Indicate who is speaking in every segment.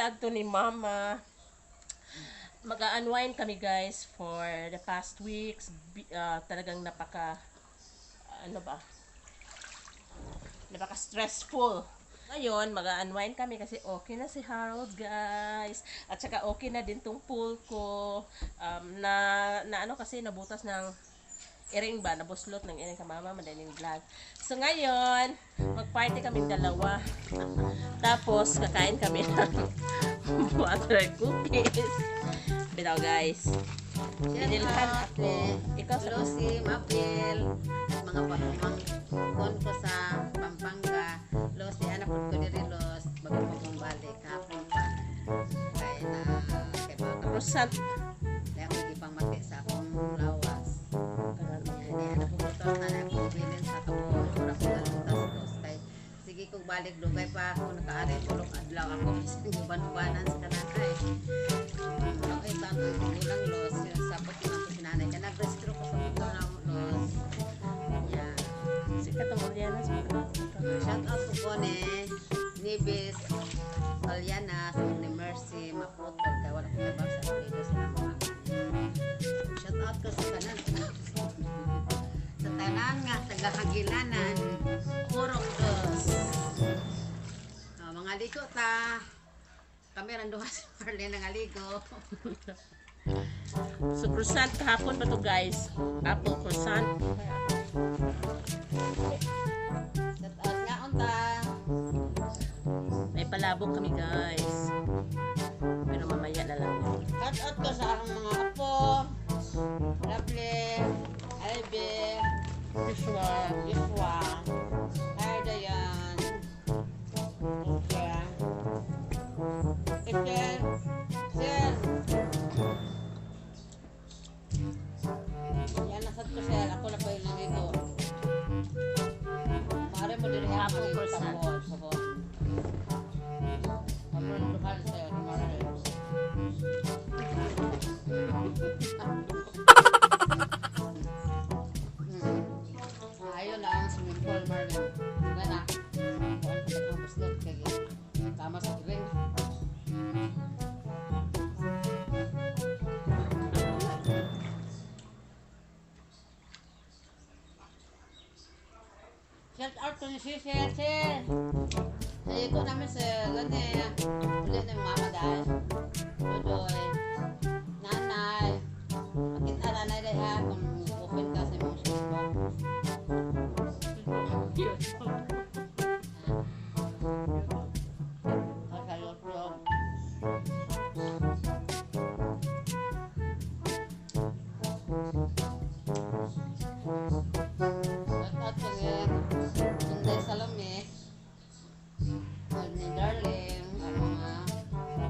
Speaker 1: Vlog to ni Mama. Mag-unwind kami, guys, for the past weeks. Talagang napaka, ano ba? Napaka stressful. Ngayon, mag-unwind kami kasi okay na si Harold, guys. At saka okay na din tong pool ko. Na ano kasi, nabutas ng iring ba, nabuslot ng iring ka mama, madaling vlog. So ngayon, mag-party kaming dalawa. Tapos, kakain kami ng butter cookies. Bitaw, guys. Binilhan ako. Ikaw sa
Speaker 2: Lucy, Mapel, at mga pamangkon ko sa Pampanga. Lucy, anak ko diri Los, bago ko kong balik hapon pa. Kay na kay baka
Speaker 1: Croissant.
Speaker 2: kaya ako gipang mati sa akong lawas. Ani anak ko to na na akong bilin sa kabuo ora ko galutas Los kay sige kog balik dugay pa ako nakaari tulog adlaw ako bisan uban-ubanan sa kanakay. Okay, tanto gulang Los, yung sapot na ako sinanay. Kaya nag-restro ko sa motor na Los. Yeah.
Speaker 1: Si katong Oriana sa
Speaker 2: Shout out ko po ni Nibis Aliana, ni Mercy Maputol, kaya wala ko kabab sa apelido sa mga. Shout out ko sa tanan nga taga-Kagilanan, Purok Dos. Oh, mga ligo ta. Kami randuha si Marlene nga ligo.
Speaker 1: So croissant kahapon pa to, guys? Apple croissant.
Speaker 2: Shout out nga unta.
Speaker 1: May palabok kami, guys. Pero mamaya na lang yun.
Speaker 2: Shout out ko sa akong mga apo. Lovely, Ivy,
Speaker 1: Joshua.
Speaker 2: Joshua, Hi Dayan, Okay. Ethel, Sir. Yan, nasad ko, sir. Ako na pa yung naligo. Maari mo din
Speaker 1: Apple
Speaker 2: maligo
Speaker 1: croissant.
Speaker 2: sabon. Sabon. Sabon, tukal, sir. Maari. Ayun ang swimming pool, Marlon. Gana. Kuan pa ang buslot kay tama sa ring. Shout out to ni Sir Sir. Sa ko namin sir, gani. Uli na yung mama dahil. Dudoy. Nanay. Makita nanay dahil ha kung open ka sa imong Facebook. Ah, sa YouTube. Shout out ko ni Inday Salome. Ni Darling, ang mga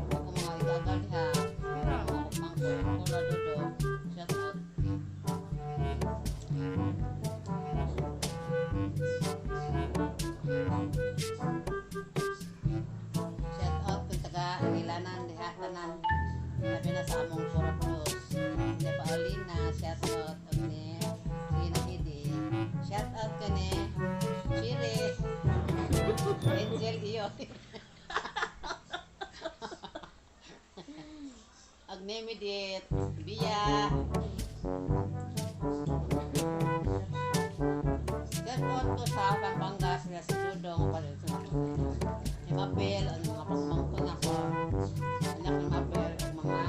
Speaker 2: ako mga igagal diha. Mga pamangkon, Kula Dodo. Shout out. Shout out kung taga Angilanan diha tanan. Labi na sa among Puro Plus. Ni Paulina, shout out og ni Gina Hidi. Shout out ko ni Chiri. Angel iyo. Ag ni Midit, Bia. Shout out ko sa Pampanga sila si Dudong pa ni Mapel, ang mga pagmangkon ako. Anak ni Mapel, ang mga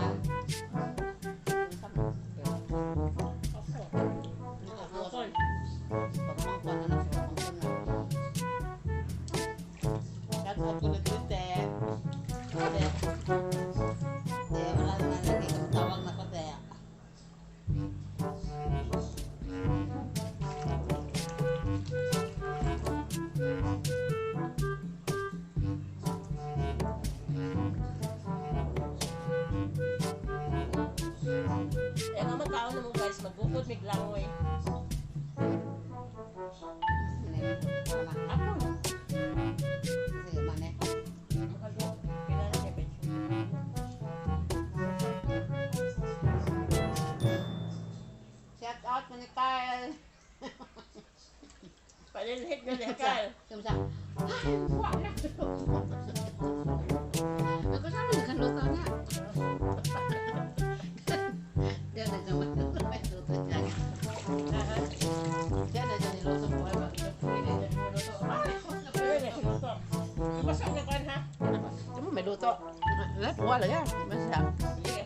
Speaker 1: Apple.
Speaker 2: Pagmangkon, anak sa pagmangkon na. Shout out ko ni Tute. Te. Te, wala na lagi kang tawag na ko, te.
Speaker 1: Eh, nga magkaon na mo, guys, magbukod mig langoy. Apple.
Speaker 2: Sige, mane.
Speaker 1: Kailangan siya bench.
Speaker 2: Shout out ko ni Kyle.
Speaker 1: Palilhit na niya, Kyle.
Speaker 2: Kumusta? Ay, wala. Ako sa na niya. Diyan na siya magluto siya. Diyan na siya niluto ko.
Speaker 1: Basta na kan ha?
Speaker 2: Di mo may luto. Wala, wala yan. Basta.
Speaker 1: Sige.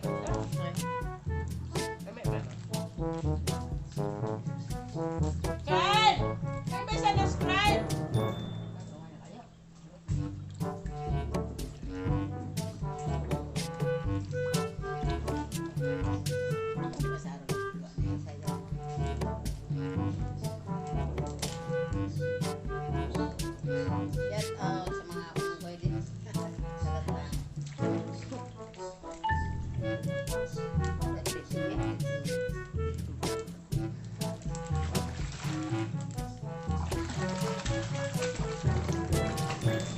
Speaker 1: Kan! Kan ba sa subscribe?
Speaker 2: Shout out sa mga unggoy din. Salat lang.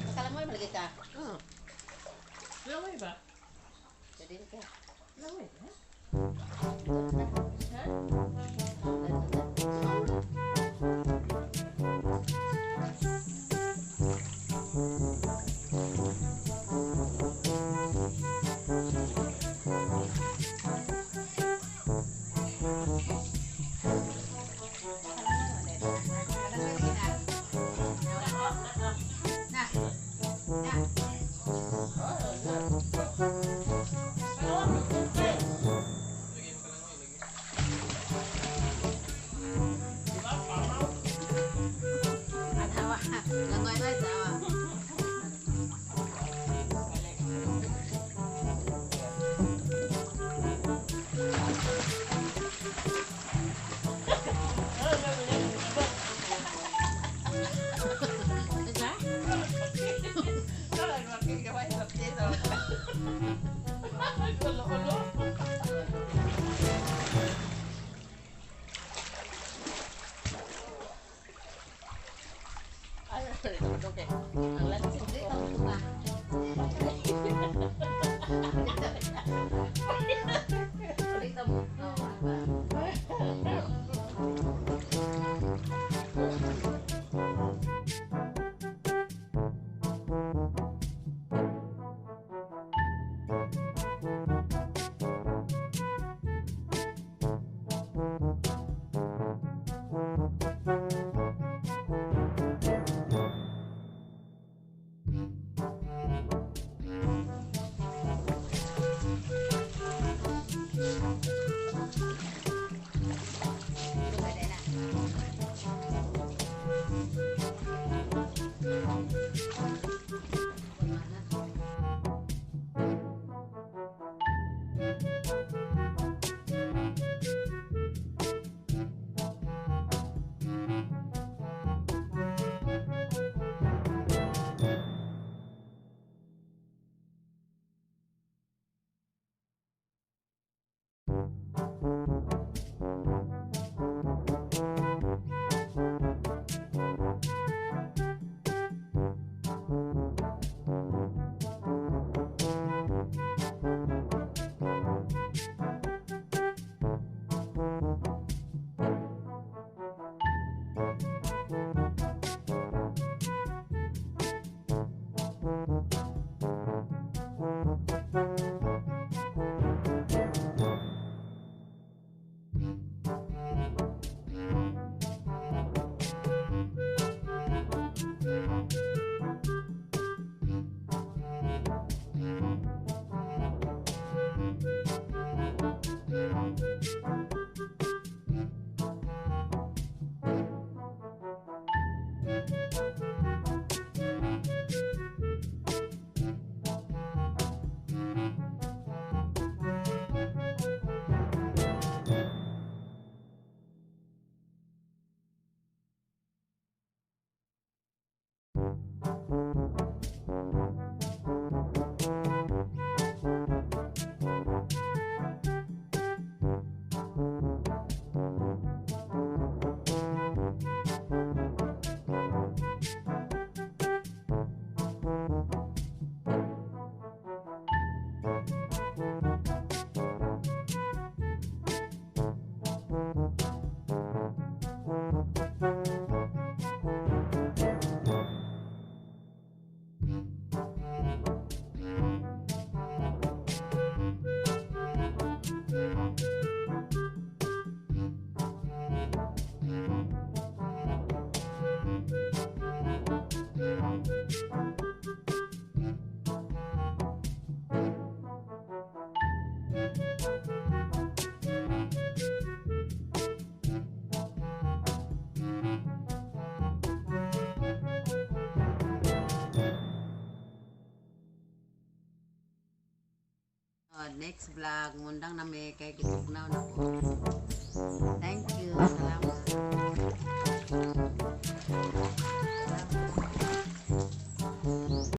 Speaker 2: Akala mo malagay ka?
Speaker 1: Oo. Laway ba?
Speaker 2: Pwede ka.
Speaker 1: Laway ba? Ha?
Speaker 2: Na. Na. Anawa. Langoy ba tawa?
Speaker 1: Ang lansin ko.
Speaker 2: Ulit mo. Oh, next vlog, mundang na mi kay gituknaw na ko. Thank you. Salamat.